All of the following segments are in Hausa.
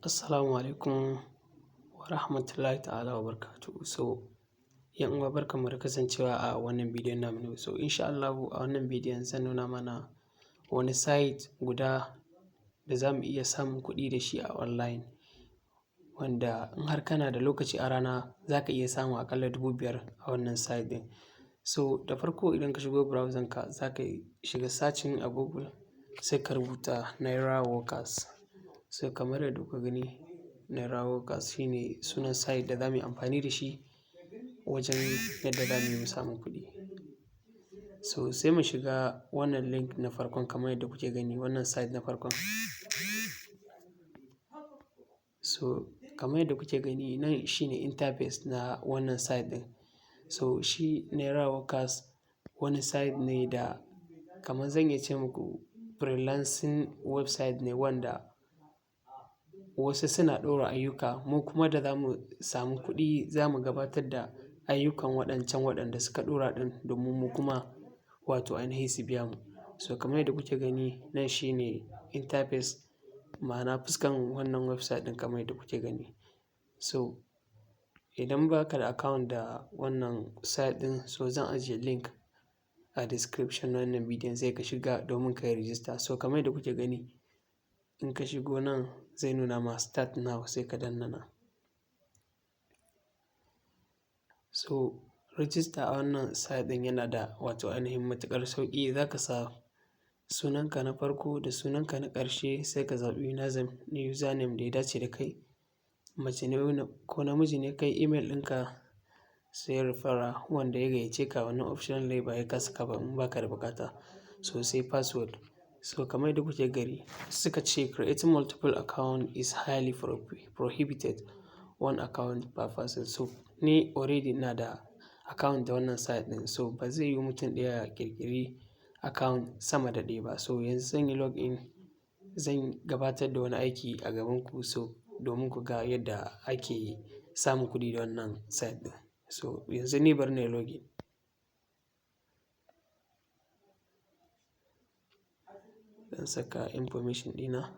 Assalamu alaikum wa rahmatullahi ta'ala wa barakatuhu. So, ‘yan uwa, barkanmu da kasancewa a wannan bidiyon namu na yau. So insha Allahu a wannan bidiyon zan nuna mana wani site guda da za mu iya samun kuɗi da shi a online, wanda in har kana da lokaci a rana za ka iya samun aƙalla 5,000 a wannan site ɗin. So da farko, idan ka shigo browser ka, za ka shiga searching a Google, sai ka rubuta Naira Workers. So kamar yadda kuka gani, Naira Workers shi ne sunan site da za mu yi amfani da shi wajen yadda za mu yi mu samu kuɗi. So sai mu shiga wannan link na farkon, kamar yadda kuke gani, wannan site na farkon. So kamar yadda kuke gani, nan shi ne interface na wannan site ɗin. So shi Naira Workers wani site ne da kamar zan iya ce muku freelancing website ne, wanda wasu suna ɗora ayyuka, mu kuma da za mu samu kuɗi za mu gabatar da ayyukan waɗancan waɗanda suka ɗora ɗin, domin mu kuma wato ainihin su biya mu. So kamar yadda kuke gani, nan shi ne interface, ma'ana fuskan wannan website ɗin, kamar yadda kuke gani. So idan ba ka da account da wannan site ɗin, so zan ajiye link a description na wannan bidiyon, sai ka shiga domin ka yi register. So kamar yadda kuke gani, in ka shigo nan zai nuna ma "Start now", sai ka danna nan. So register a wannan site ɗin yana da wato ainihin matuƙar sauƙi. Za ka sa sunanka na farko da sunanka na ƙarshe, sai ka zaɓi username da ya dace da kai. Mace ne ko namiji ne kai, email ɗinka, sai referrer wanda ya gayyace ka, wannan optional ne, ba sai ka saka ba in ba ka da buƙata. So sai password. So kamar yadda kuke gani, suka ce "Creating multiple account is highly prohibited. One account per person." So ni already ina da account da wannan site ɗin, so ba zai yiwu mutum ɗaya ya ƙirƙiri account sama da ɗaya ba. So yanzu zan yi login, zan gabatar da wani aiki a gabanku, so domin ku ga yadda ake samun kuɗi da wannan site ɗin. So yanzu ni bari na yi login. Zan saka information ɗina.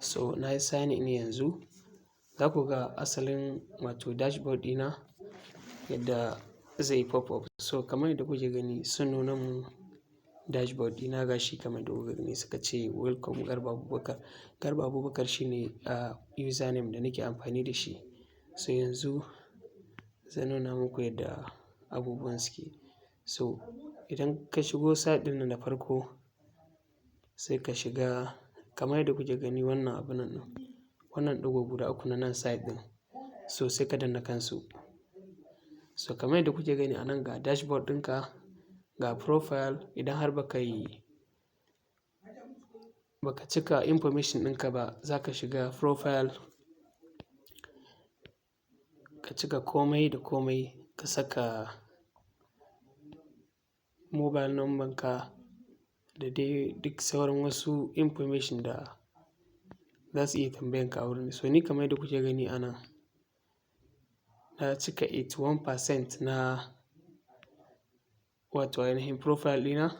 So na yi sign in yanzu. Za ku ga asalin wato dashboard ɗina yadda zai pop up. So kamar yadda kuke gani, sun nuna mun dashboard ɗina, gashi kamar yadda kuka gani, suka ce "Welcome Garba Abubakar". Garba Abubakar shine username da nake amfani da shi. So yanzu zan nuna muku yadda abubuwan suke. So idan ka shigo site ɗin nan da farko, sai ka shiga kamar yadda kuke gani, wannan abun nan ɗin, wannan ɗigo guda uku na nan site ɗin. So sai ka danna kansu. So kamar yadda kuke gani a nan, ga dashboard ɗinka, ga profile. Idan har ba ka yi, ba ka cika information ɗinka ba, za ka shiga profile, ka cika komai da komai, ka saka mobile number ka da dai duk sauran wasu information da za su iya tambayan ka a wurin. So ni kamar yadda kuke gani a nan, na cika 81% na wato ainihin profile ɗina.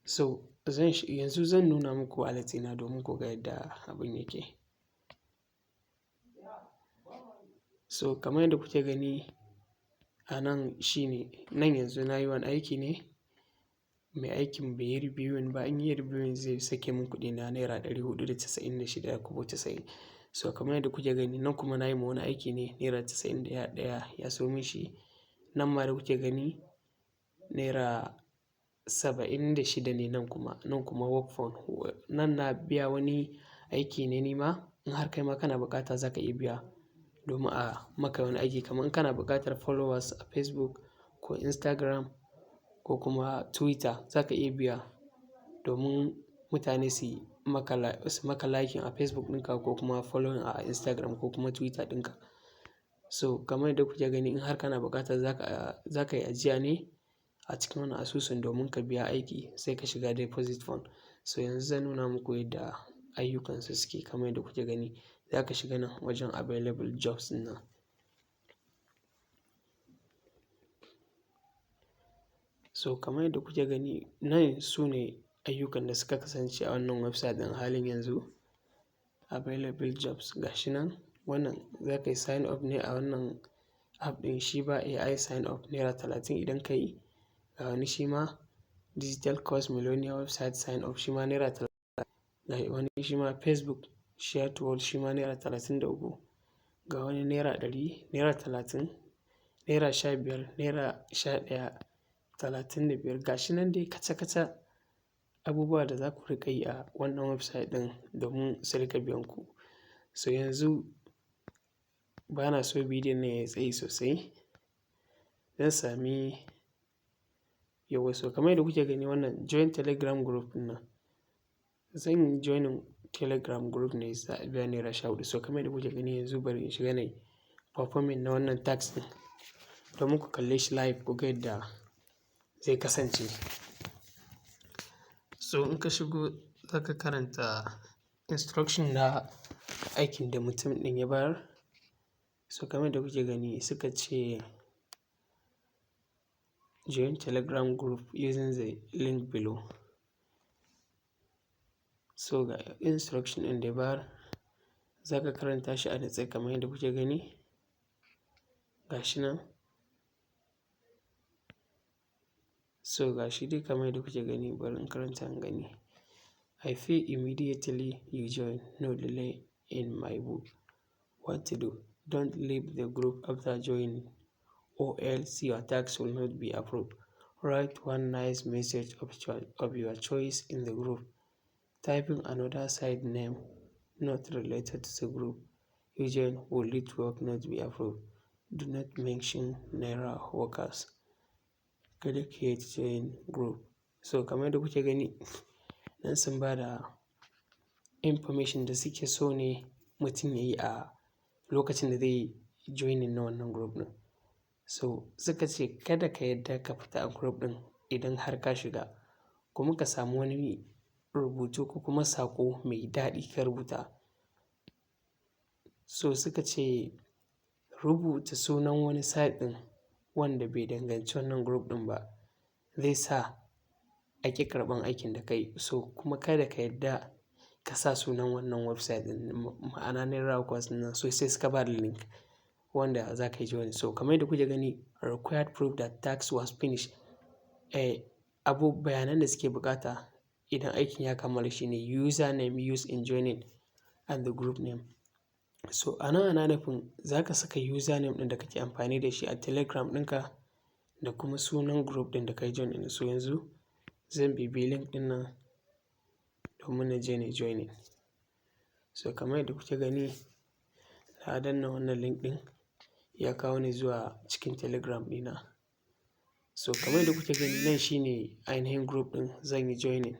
So yanzu zan nuna muku wallet ɗina domin ku ga yadda abun yake. So kamar yadda kuke gani a nan shine nan, yanzu na yi wani aiki ne, mai aikin bai yi reviewing ba. In yi reviewing, zai sake mun kuɗi na ₦496 da kobo 90. So kamar yadda kuke gani nan kuma, na yi ma wani aiki ne, ₦91 ya siyo min shi. Nan ma da kuke gani, ₦76 ne nan kuma. Nan kuma work phone. Nan na biya wani aiki ne nima. In har kai ma kana buƙata, za ka iya biya domin a maka wani aiki, kamar in kana buƙatar followers a Facebook ko Instagram ko kuma Twitter, za ka iya biya domin mutane su maka liking a Facebook ɗinka ko kuma following a Instagram ko kuma Twitter ɗinka. So kamar yadda kuke gani, in har kana buƙata, za ka yi ajiya ne a cikin wannan asusun domin ka biya aiki, sai ka shiga deposit fund. So yanzu zan nuna muku yadda ayyukansu suke. Kamar yadda kuke gani, za ka shiga nan wajen available jobs ɗin nan. So kamar yadda kuke gani, nan su ne ayyukan da suka kasance a wannan website ɗin a halin yanzu. Available jobs ga shi nan. Wannan za ka yi sign up ne a wannan app ɗin Shiba AI, sign up naira 30 idan ka yi. Ga wani shi ma Digital Course Millionaire website, sign up shi ma naira 30. Ga wani shi ma Facebook Share to World, shi ma naira 33. Ga wani naira 100, naira 30, naira 15, naira 11, 35. Ga shi nan dai kaca-kaca abubuwa da za ku riƙa yi a wannan website ɗin domin su riƙa biyan ku. So yanzu bana so bidiyon nan yayi tsayi sosai. Zan sami yauwa. So kamar yadda kuke gani, wannan join Telegram group ɗin nan. Zan yi joining Telegram group ne, za a biya naira 14. So kamar yadda kuke gani yanzu, bari in shiga na yi performing na wannan task ɗin domin ku kalle shi live, ku ga yadda zai kasance. So in ka shigo, za ka karanta instruction na aikin da mutum ɗin ya bayar. So kamar yadda kuke gani, suka ce join Telegram group using the link below. So ga instruction ɗin da ya bayar, za ka karanta shi a natse kamar yadda kuke gani. Ga shi nan. So ga shi dai kamar yadda kuke gani, bari in karanta in gani. I pay immediately you join, no delay in my book. What to do? Don't leave the group after joining or else your task will not be approved. Write one nice message of your choice in the group. Typing another site name not related to the group you join will lead to work not be approved. Do not mention Naira Workers. Click here to join group. So kamar yadda kuke gani, nan sun ba da information da suke so ne mutum ya yi a lokacin da zai yi joining na wannan group ɗin. So suka ce kada ka yarda ka fita a group ɗin idan har ka shiga, kuma ka samu wani rubutu ko kuma saƙo mai daɗi ka rubuta. So suka ce rubuta sunan wani site ɗin wanda bai danganci wannan group ɗin ba zai sa a ƙi karɓan aikin da ka yi. So kuma kada ka yarda ka sa sunan wannan website ɗin, ma'ana Naira Workers ɗin nan. So sai suka ba da link wanda za ka yi joining. So kamar yadda kuke gani, required proof that task was finished. Abu bayanan da suke buƙata idan aikin ya kammala shine username used in joining and the group name. So a nan ana nufin za ka saka username ɗin da kake amfani da shi a Telegram ɗinka da kuma sunan group ɗin da ka yi joining. So yanzu zan bibiyi link ɗin nan domin na je na yi joining. So kamar yadda kuke gani, na danna wannan link ɗin, ya kawo ni zuwa cikin Telegram ɗina. So kamar yadda kuke gani, nan shine ainihin group ɗin zan yi joining.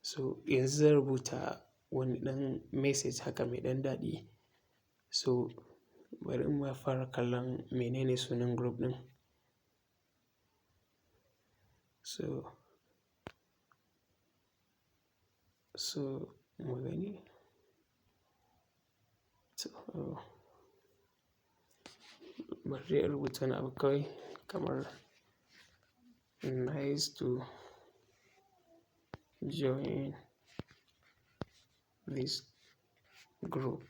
So yanzu zan rubuta wani ɗan message haka mai ɗan daɗi. So bari in ma fara kallon menene sunan group ɗin. So mu gani. So bari dai in rubuta wani abu kawai kamar "Nice to join this group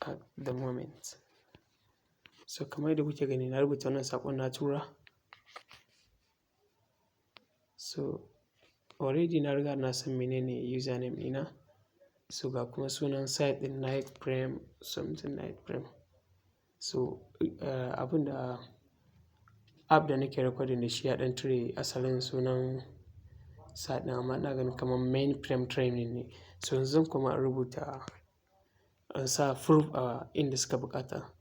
at the moment." So kamar yadda kuke gani, na rubuta wannan saƙon, na tura. So already na riga na san menene username ɗina. So ga kuma sunan site ɗin, Night Frame something, Night Frame. So abun da app da nake recording da shi ya ɗan cire asalin sunan site ɗin, amma ina ganin kamar Mainframe Training ne. So yanzu zan koma in rubuta, in sa proof a inda suka buƙata.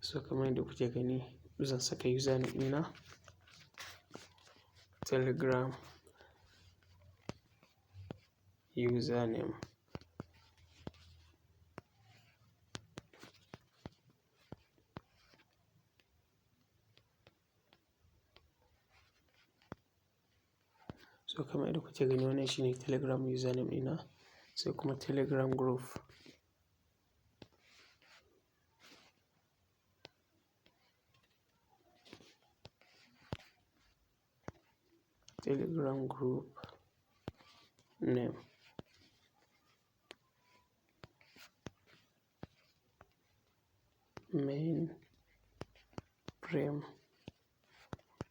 So kamar yadda kuke gani, zan saka username ɗina, Telegram username. So kamar Kamar yadda kuke gani, wannan shine Telegram username ɗina, sai kuma Telegram group. Telegram group name. Mainframe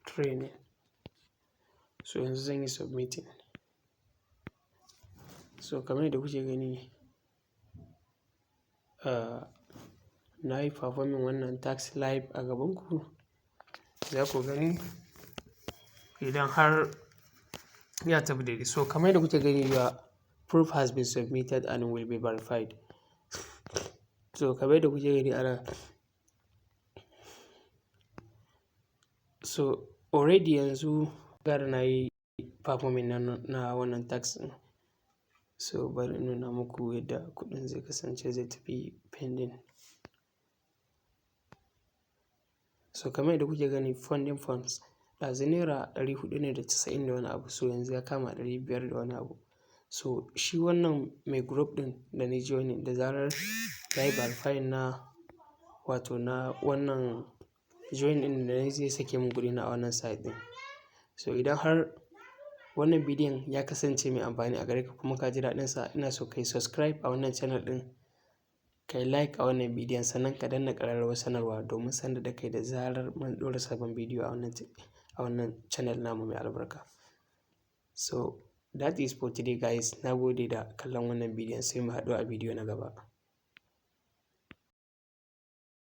training. So yanzu zan yi submitting. So kamar yadda kuke gani, na yi performing wannan task live a gabanku. Za ku gani idan har ya tafi daidai. So kamar yadda kuke gani, your proof has been submitted and will be verified. So kamar yadda kuke gani ana. So already yanzu gara na yi performing na wannan task ɗin. So bari in nuna muku yadda kuɗin zai kasance, zai tafi pending. So kamar yadda kuke gani, funding funds ɗazu naira 400 ne da 90 da wani abu. So yanzu ya kama 500 da wani abu. So shi wannan mai group ɗin da na joining, da zarar ya yi verifying na, wato na wannan join ɗin da na yi, zai sake mun kuɗina a wannan site ɗin. So idan har wannan bidiyon ya kasance mai amfani a gare ka kuma ka ji daɗinsa, ina so ka yi subscribe a wannan channel ɗin, ka yi like a wannan bidiyon, sannan ka danna ƙararrawar sanarwa domin sanar da kai da zarar mun ɗora sabon bidiyo a wannan channel namu mai albarka. So that is for today, guys. Na gode da kallon wannan bidiyon, sai mu haɗu a bidiyo na gaba.